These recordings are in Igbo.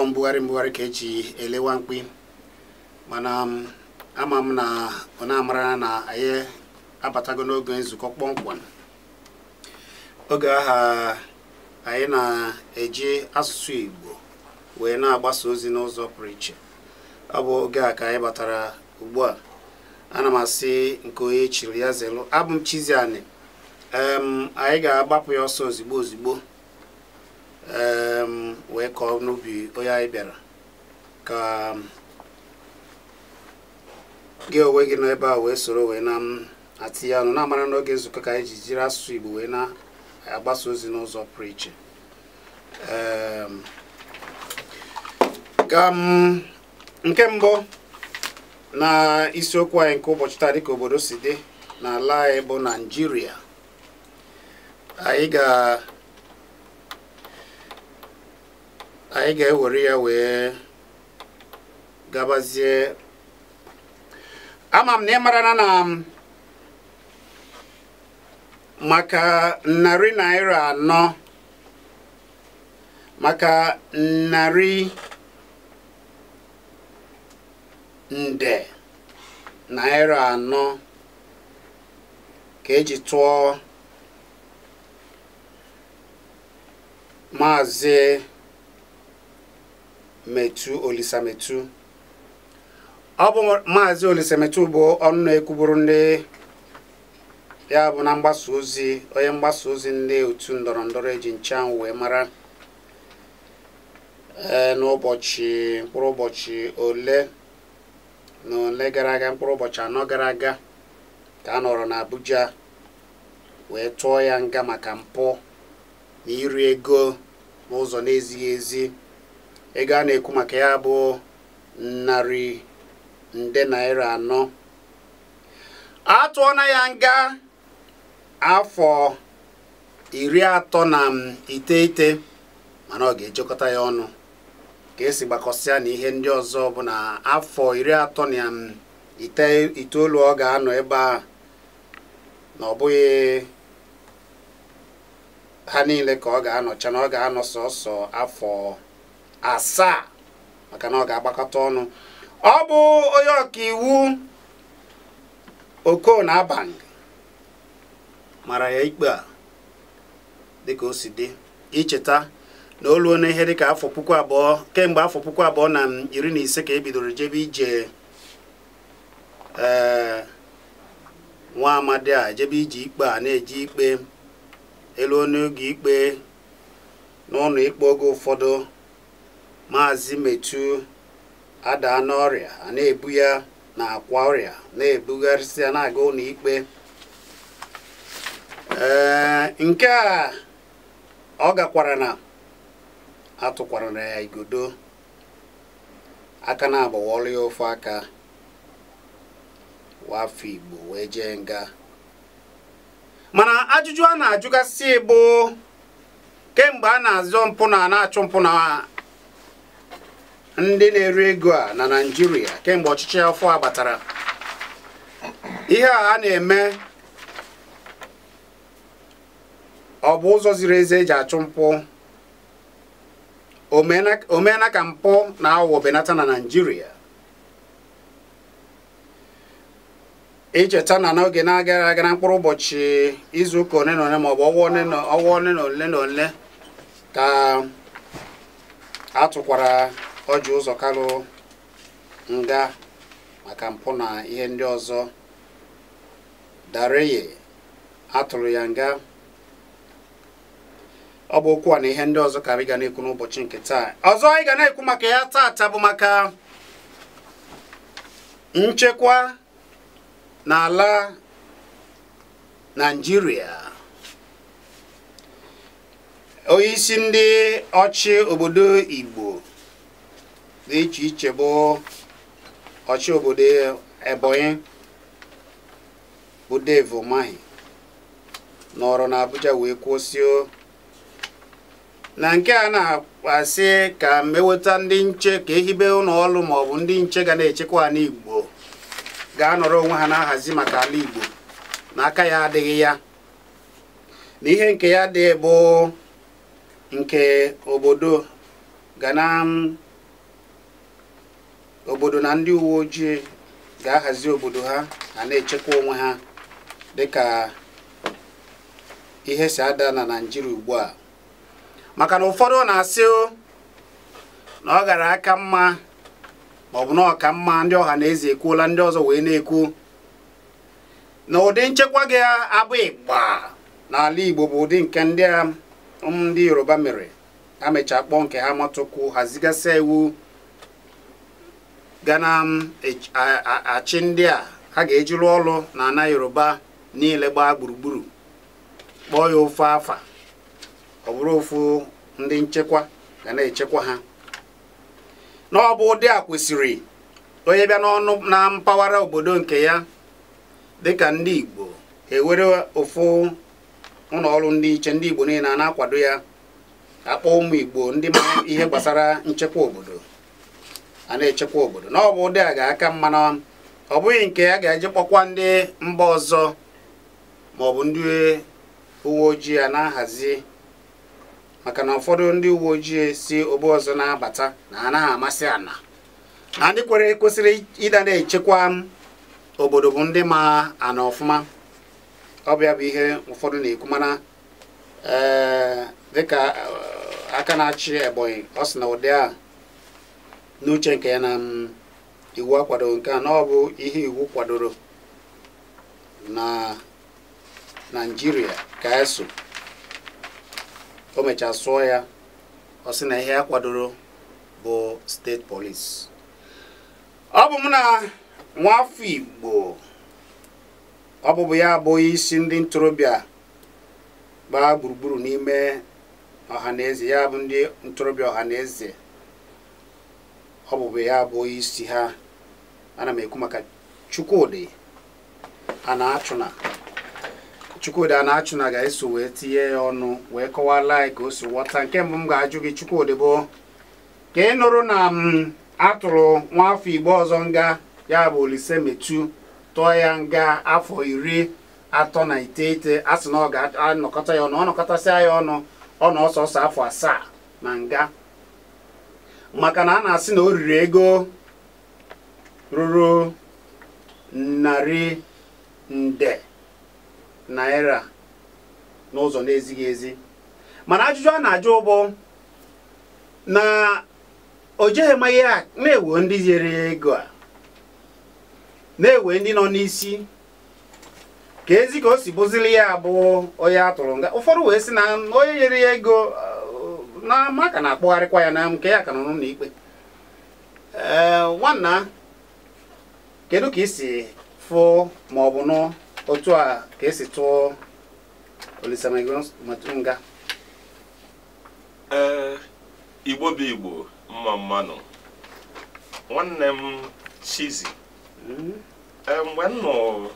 Mbugharị mbugharị ka eji elewa mkpi, mana ama m na ọ na-amara na anyị abatago n'oge nzukọ kpọmkwem. Oge aha anyị na-eji asụsụ Igbo wee na-agbasa ozi n'ụzọ pụrụ iche. Ọ bụ oge a ka anyị batara ugbu a. Ana m asị nke onye chiri ya zelu. Abụ m Chiziani. Anyị ga-agbapụ ya ọsọ ozigbo ozigbo wee kọọ n'ubi onye anyị bịara, ka gị onwe gị nọ ebe a wee soro wee na-atinye ọnụ na-amara n'oge nzukọ ka anyị ji jiri asụsụ Igbo wee na-agbasa ozi n'ụzọ pụrụ iche. Ka nke mbụ na isiokwu anyị nke ụbọchị taa, dịka obodo si dị n'ala anyị bụ Naịjirịa, anyị ga-ewere ya wee gabazie. Ama m na ị mara na maka narị naira anọ, maka narị nde naira anọ ka eji tụọ Maazị Metu Olisametu. Ọ bụ Maazị Olisametu bụ ọnụ na-ekwuburu ndị ya bụ na mgbasa ozi, onye mgbasa ozi ndị otu ndọrọ ndọrọ eji nchanwụ wee mara. N'ụbọchị mkpụrụ ụbọchị ole na ole gara aga, mkpụrụ ụbọchị anọ gara aga, ka a nọrọ n'Abuja wee tụọ ya nga maka mpụ na iri ego n'ụzọ na-ezighị ezi. Ego a na-ekwu maka ya bụ narị nde naira anọ. A tụọna ya nga afọ 39, mana ọ ga-ejikọta ya ọnụ ka esi gbakọsịa na ihe ndị ọzọ bụ na afọ 39 ọ ga-anọ ebe a, na ọ bụghị ha niile ka ọ ga-anọcha, na ọ ga-anọ sọsọ afọ 7, maka na ọ ga-agbakọta ọnụ. Ọ bụ onye ọkaiwu Okon Abang mara ya ikpe a dịka o si dị. Icheta na o luo n'ihe dịka afọ 2000, kemgbe afọ 2015 ka e bidoro jebe ije nwa amadi a, jebe ije ikpe a, na-eje ikpe elu n'oge ikpe n'ụlọ ikpe. Oge ụfọdụ Maazị Metu adaa n'ọrịa, a na-ebu ya na akwa ọrịa, na-ebugharịsị ya na-aga ụlọ ikpe. Nke a ọ gakwara na atụkwara na ya igodo aka na-agbawọrọ ya ofe aka wafọ Igbo wee jee nga. Mana ajụjụ a na-ajụgasị bụ kemgbe a na-azọ mpụ na na-achụ mpụ na ndị na-eri ego a na Naịjirịa kemgbe ọchịchị afọ a batara, ihe a na-eme ọ bụ ụzọ ziri ezi eji achụ mpụ? O meela ka mpụ na aghụghọ benata na Naịjirịa? Icheta na n'oge na-agaghị aga na mkpụrụ ụbọchị izuụka ole na ole maọbụ ọnwa ole na ole na ole ka a tụkwara Ọji Ụzọ Kalụ nga maka mpụ na ihe ndị ọzọ. Dareye atụrụ ya nga. Ọ bụ okwu a na ihe ndị ọzọ ka anyị ga na-ekwu n'ụbọchị nke taa. Ọzọ anyị ga na-ekwu maka ya taata bụ maka nchekwa n'ala Naịjirịa. Onyeisi ndị ọchị obodo Igbo dị iche iche bụ ọchị obodo Ebonyi bụ Dave Umahi nọrọ n'Abuja wee kwụsị na nke a na-asị ka meweta ndị nche ka ehibe ụlọ ọrụ maọbụ ndị nche ga na-echekwa ala Igbo ga-anọrọ onwe ha na-ahazi maka ala Igbo na aka ya adịghị ya, na ihe nke ya dị bụ nke obodo ga na Obodo na ndị uwe ojii ga-ahazi obodo ha na na-echekwa onwe ha dịka ihe si ada na Naịjirịa ugbu a. Maka na ụfọdụ na-asị na ọ gara aka mma ma ọ bụ na ọ ka mma, ndị ọha na eze ekwuola, ndị ọzọ wee na-ekwu na ụdị nchekwa ga-abụ ịgba n'ala Igbo bụ ụdị nke ndị Yoruba mere. Ha mechaa kpọọ nke ha matụkwu, hazigasịa iwu ga na-achị ndị a ha ga-eji rụọ ọrụ na ana Yoruba niile gbaa gburugburu, kpọọ ya ofu afa, ọ bụrụ ofu ndị nchekwa ga na-echekwa ha. Na ọ bụ ụdị a kwesịrị onye bịa n'ọnụ na mpaghara obodo nke ya dịka ndị Igbo ewere ofu ụlọ ọrụ ndị iche ndị Igbo niile a na-akwado ya, akpọ ụmụ Igbo ndị ma ihe gbasara nchekwa obodo a na-echekwa obodo. Na ọ bụ ụdị a ga-aka mma, na ọ bụghị nke a ga-eji kpọkwa ndị mba ọzọ ma ọ bụ ndị uwe ojii a na-ahazi, maka na ụfọdụ ndị uwe ojii si obo ọzọ na-abata na anaghị amasị ana, na ndị kwesịrị ịda na-echekwa obodo bụ ndị ma ana ọfụma. Ọ bụ ya bụ ihe ụfọdụ na-ekwu, mana dịka aka na-achị Ebonyi, ọ sị na ụdị a n'uche nke ya na iwu akwadoro nke a, na ọ bụ ihe iwu kwadoro na Naịjirịa ka eso. O mechaa sụọ ya, ọ sị na ihe a kwadoro bụ steeti polisi. Ọ bụ m na nwafọ Igbo, ọ bụbụ ya bụ isi ndị ntorobịa gbaa gburugburu n'ime ọhaneze, ya bụ ndị ntorobịa ọhaneze, ọ bụbụ ya bụ isi ha. Ana m ekwu maka Chukwudi Anachuna. Chukwudi Anachuna ga-eso wee tinye ya ọnụ wee kọwala anyị ka o si ghọta. Nke mbụ m ga-ajụ gị Chukwudi bụ ka ị nụrụ na m atụrụ nwafọ Igbo ọzọ nga, ya bụ Olise Metu, tụọ ya nga afọ 39, a sị na ọ ga-anọkọta ya ọnụ, ọ nọkọtasịa ya ọnụ, ọ nọ ọsọsọ afọ 7 na nga, maka na a na-asị na o riri ego ruru 100 nde naira n'ụzọ na-ezighị ezi. Mana ajụjụ a na-ajụ bụ na o jeghị ma ihe a na-ewe ndị nyere ya ego a, na-ewe ndị nọ n'isi, ka ezi ka o si bụzili ya bụ onye a tụrụ nga. Ụfọdụ wee sị na onye nyere ya ego na maka na-akpọgharịkwa ya na nke ya ka nọ n'ụlọ ikpe. Nwanna, kedu ka isi fụ ma ọ bụ nụ otu a ka esi tụọ Olise Metu nga? Igbo bụ Igbo, mma mmanụ. Nwanne m Chizzy, mgbe m nọ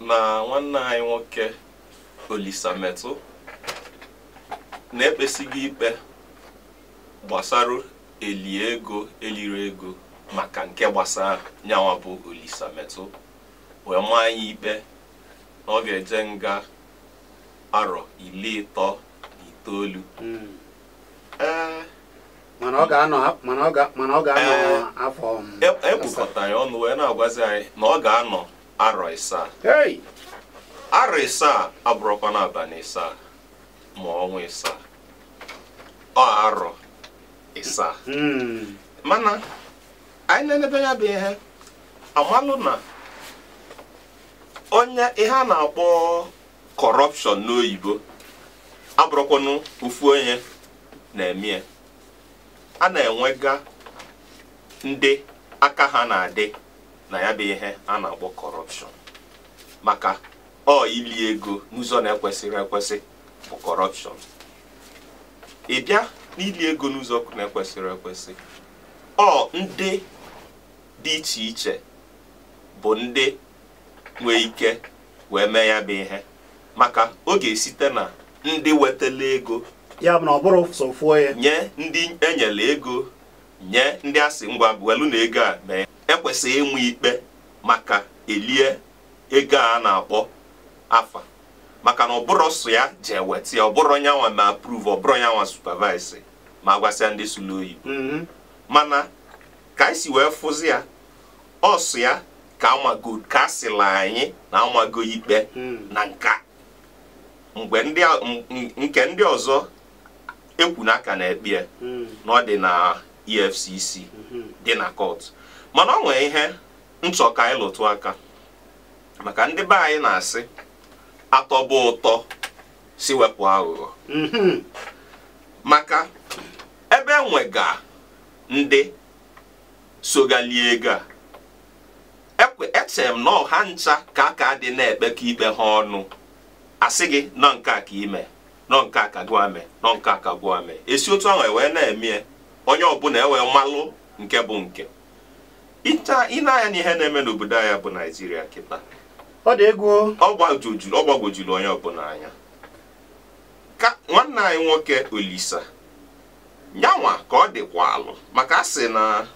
na nwanne anyị nwoke Olise Metu na-ekpesighị ikpe gbasara eli ego eliri ego maka nke gbasara nyanwa bụ Olise Metu, wee maa anyị ikpe na ọ ga-eje nga arọ 39. Mana ọ ga-anọ afọ ekwukọtara ya ọnụ wee na-agwazi anyị na ọ ga-anọ arọ 7. Arọ 7 abụrụkwa n'abalị 7 ma ọnwa 7, ọ arọ 7. Mana anyị na-enebe ya bụ ihe amalụ na onye ihe a na-akpọ kọrọpshọn n'oyibo abụrụkwanụ ofu onye na-eme. A na-enwega ndị aka ha na-adị na ya bụ ihe a na-akpọ kọrọpshọn, maka ọ ili ego n'ụzọ na-ekwesịrị ekwesị bụ kọrọpshọn. Ị bịa n'ili ego n'ụzọ na-ekwesịrị ekwesị, ọ ndị dị iche iche bụ ndị nwee ike wee mee ya bụ ihe, maka ọ ga-esite na ndị wetala ego ya bụ na ọ bụrụ sọ fụọ ya nye ndị enyela ego, nye ndị asị ngwa welu na ego a mee. Ekwesịghị ịnwe ikpe maka elie ego a na-akpọ afa, maka na ọ bụrụ sọ ya jee weta ya, ọ bụrụ nyanwa ma approve, ọ bụrụ nyanwa supervise ma gwasịa ndị sụlụ oyibo. Mana Ka anyị si wee fụzi ya, ọsụ ya ka amago, ka asịla anyị na amago ikpe na nka mgbe ndị nke ndị ọzọ ekwu n'aka na-ekpe ya na ọ dị na EFCC, dị na court. Mana ọ nwee ihe nchọ ka anyị lụtụ aka, maka ndị be anyị na-asị atọbụ ụtọ si wepụ aghụghọ. Maka ebe enwega ndị sogalie ego a, eche m na ọha ncha ka aka dị na-ekpekọ ikpe ha ọnụ, asị gị nọ nke a ka ime, nọ nke a ka gụọ mee, nọ nke a ka gụọ mee, esi otu ahụ ewee na-eme, onye ọbụla ewee malụ nke bụ nke. Ị na-anya n'ihe na-eme n'obodo anyị bụ Naijiria kịta, ọ dị egwu. Ọ gbagwojuru onye ọbụla anya. Ka nwanne anyị nwoke Olisa nyanwa ka ọ dịkwa alụ, maka a sị na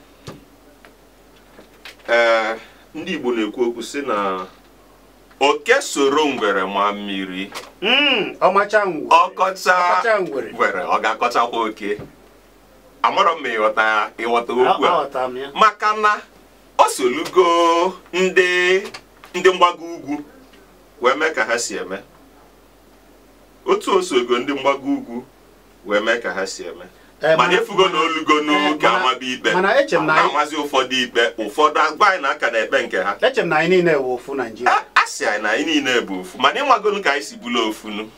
ndị Igbo na-ekwu okwu sị na oke soro ngwere ma mmiri, ọmacha ngwere, ọkọcha ngwere ọ ga-akọchakwa oke. Amarọ m ịghọta okwu a, maka na o solugo ndị mgbago ugwu wee mee ka ha si eme. Otu osogo ndị mgbago ugwu wee mee ka ha si eme, mana efugo na olugo n'oge amaba ikpe, na-amazi ụfọdụ ikpe, ụfọdụ agwa anyị na aka na-ekpe nke ha. Eche m na anyị niile bụ ofu Naijiria. A sị anyị na anyị niile bụ ofu, mana ịmagonu ka anyị si bụla ofunu,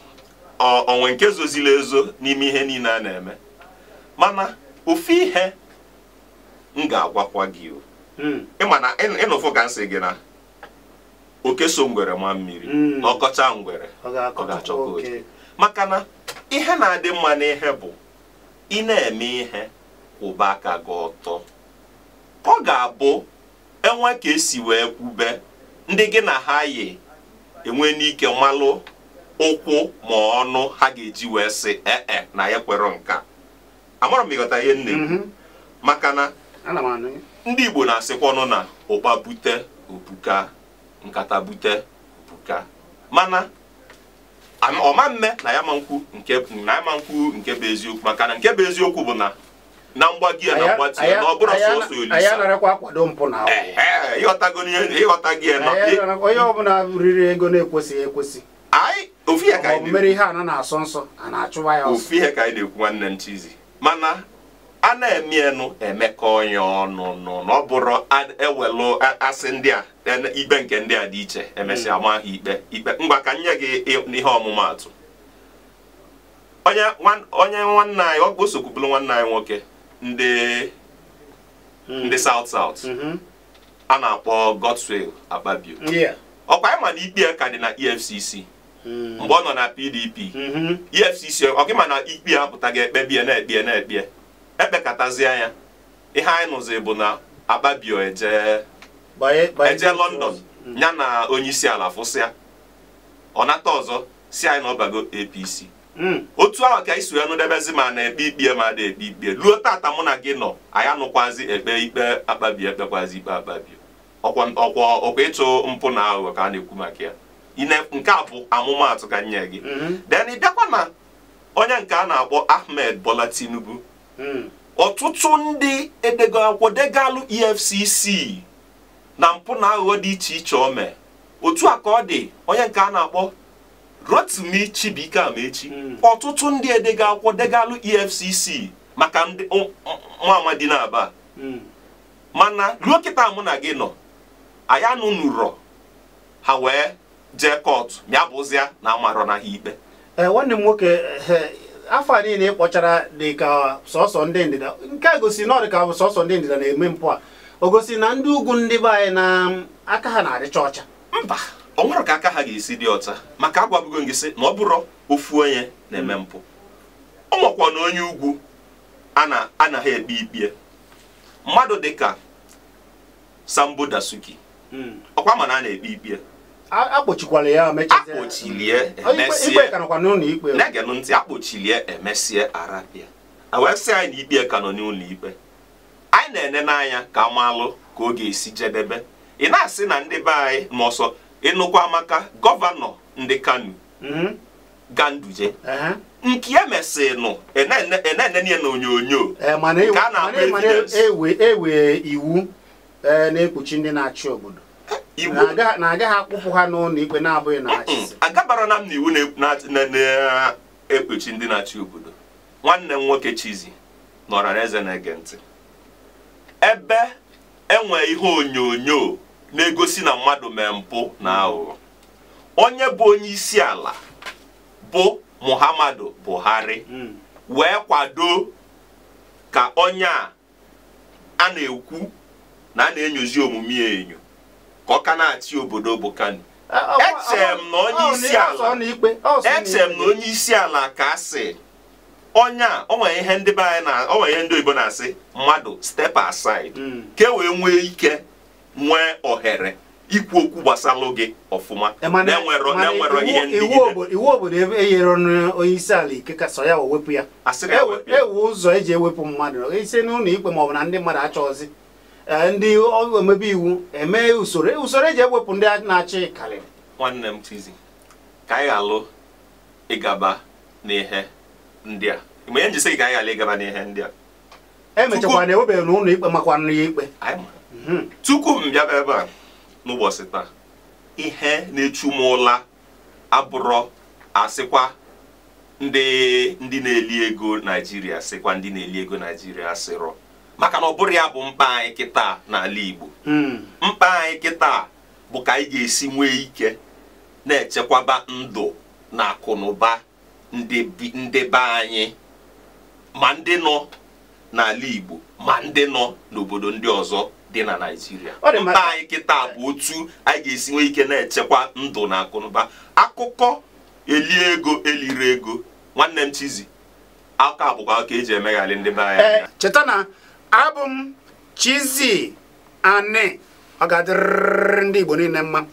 onwe nke zozila ezo n'ime ihe niile a na-eme. Mana ofu ihe m ga-agwakwa gị, ịma na ịnụfụ ka nsị gị na oke so ngwere ma mmiri, na ọkọcha ngwere ọ ga-achọkwa oke. Maka na ihe na-adị mma n'ihe bụ ị na-eme ihe kwụba aka gị ọtọ, ọ ga-abụ enwe ka esi wee kwube ndị gị na ha yi enwe n'ike malụ ụkwụ ma ọnụ ha ga-eji wee sị ee na ya kwere nka. Amara m ịghọta ihe nne, maka na ndị Igbo na-asịkwanụ na ụkpa bute obuka, nkata bute obuka. Mana ọma mme na ya ma nkwu nke bụ eziokwu, maka na nke bụ eziokwu bụ na na mgbagi ya na mgbati ya na ọ bụrụ sọsọ Olisa ịghọtago ịghọtago ya na onye ọbụla riri ego na-ekwesịghị ekwesị. Anyị ofu ihe ka anyị mere ihe a na-asọ nsọ a na-achụwa ya ọsọ. Ofu ihe ka anyị na-ekwu nwanne m Chizi, mana a na-eme enu emekọ onye ọnụ nụ na ọ bụrụ ewelu asị ndị a ikpe nke ndị a dị iche emesịa ama ha ikpe ikpe. Ngwa ka nye gị ihe ọmụmaatụ. Onye nwanne anyị ọ kposokwubulu nwanne anyị nwoke ndị South South a na-akpọ Godswill Akpabio. Ọkwa anyị ma na ikpe ya ka dị na EFCC mgbe ọ nọ na PDP. EFCC ọkwa ma na ikpe ya apụtaghị, ekpebie na-ekpie na-ekpie ekpekatazie ya. Ihe anyị nụzi bụ na Akpabio eje London ya na onye isi ala fụsịa, ọ nata ọzọ si anyị na ọbago APC. Otu ahụ ka isi wee nụdebezi ma na-ekpe ikpe ma na-ekpe ikpe ruo tata mụ na gị nọ, anyị anụkwazi ekpe ikpe Akpabio, ekpekwazi ikpe Akpabio. Ọkwa ịchụ mpụ na aghụghọ ka a na-ekwu maka ya. Nke a bụ amụmaatụ ka nye gị. Then ị bịakwa na onye nke a na-akpọ Ahmed Bola Tinubu, ọtụtụ ndị edego akwụkwọ degalụ EFCC na mpụ na aghụghọ dị iche iche o mee. Otu a ka ọ dị onye nke a na-akpọ Rotimi Chibuike Amaechi, ọtụtụ ndị edego akwụkwọ degalụ EFCC maka ndị nwa amadi na-aba. Mana ruo kịta mụ na gị nọ, anyị anụnụrọ ha wee jee kọtụ ya bụzịa na amarọ na ha ikpe. Nwanne m nwoke, afọ a niile kpọchara dị ka sọsọ ndị ndịda, nke a gosi na ọ dị ka sọsọ ndị ndịda na-eme mpụ a. O gosi na ndị ugwu ndị be anyị na aka ha na-adịcha ọcha. Mba, ọ nwere ka aka ha ga-esi dị ọcha, maka agwabugo gị sị na ọ bụrụ ofu onye na-eme mpụ. Ọ nwekwa na onye ugwu anaghị ekpe ikpe. Mmadụ dịka Sambo Dasuki, ọkwa ma na a na-ekpe ikpe. Akpọchikwala ya akpọchilie emesie na-egenụ ntị, akpọchilie emesie arabịa wee sị anyị na ikpe ka nọ n'ụlọ ikpe. Anyị na-ene n'anya ka amalụ ka ọ ga-esi jedebe. Ị na-asị na ndị be anyị ma ọsọ ịnụkwa maka gọvanọ ndị Kano, Ganduje nke ya mesịnụ enene na onyonyo nke a na-akpọ evidence. Ewe iwu na-ekpuchi ndị na-achị obodo na-agaghị akpụpụ ha n'ụlọ ikpe na-abụghị na achịsị. Agabara na m na iwu na-ekpuchi ndị na-achị obodo. Nwanne m nwoke Chizzy nọrọ n'eze na-ege ntị ebe enwe ihe onyonyo na-egosi na mmadụ mee mpụ na aghụghọ. Onye bụ onye isi ala bụ Muhammadu Buhari wee kwado ka onye a na-ekwu na a na-enyozi omume enyo ka ọ ka na-achị obodo bụ Kano. Eche m na onye isi ala ka asị onye a o nwere ihe ndị be anyị na o nwere ihe ndị oyibo na-asị mmadụ step aside ka e wee nwee ike nwee ohere ikwu okwu gbasalụ gị ọfụma na-enwero ihe ndị iwu obodo enyere onye isi ala ike ka sọ ya wepụ ya. Ewu ụzọ eji ewepụ mmadụ isi n'ụlọ ikpe maọbụ na ndị mmadụ achọghịzi ndị omebe iwu eme usoro eji ewepụ ndị na-achị karịrị. Nwanne m Chizzy, ka anyị alụ ịgaba n'ihe ndị a. Mgbe ihe njisi gị ka anyị alụ ịgaba n'ihe ndị a emechakwa na ewebeghị n'ụlọ ikpe makwa nụ ya ikpe. Tupu m bịaba ebe a n'ụbọchị taa, ihe na-echu m ụla abụrọ asịkwa ndị na-eli ego Naijiria sịkwa ndị na-eli ego Naijiria asịrọ, maka na ọ bụrụ ya bụ mkpa anyị kịta n'ala Igbo. Mkpa anyị kịta bụ ka anyị ga-esi nwee ike na-echekwaba ndụ na akụnụba ndị be anyị, ma ndị nọ n'ala Igbo ma ndị nọ n'obodo ndị ọzọ dị na Naịjirịa. Mkpa anyị kịta bụ otu anyị ga-esi nwee ike na-echekwa ndụ na akụnụba. Akụkọ eli ego eliri ego, nwanne m Chizzy, aka bụkwa aka eji emegharị ndị be anyị. Cheta na abụ m Chizzy Ani, ọ ga-adịrịrị ndị Igbo niile mma.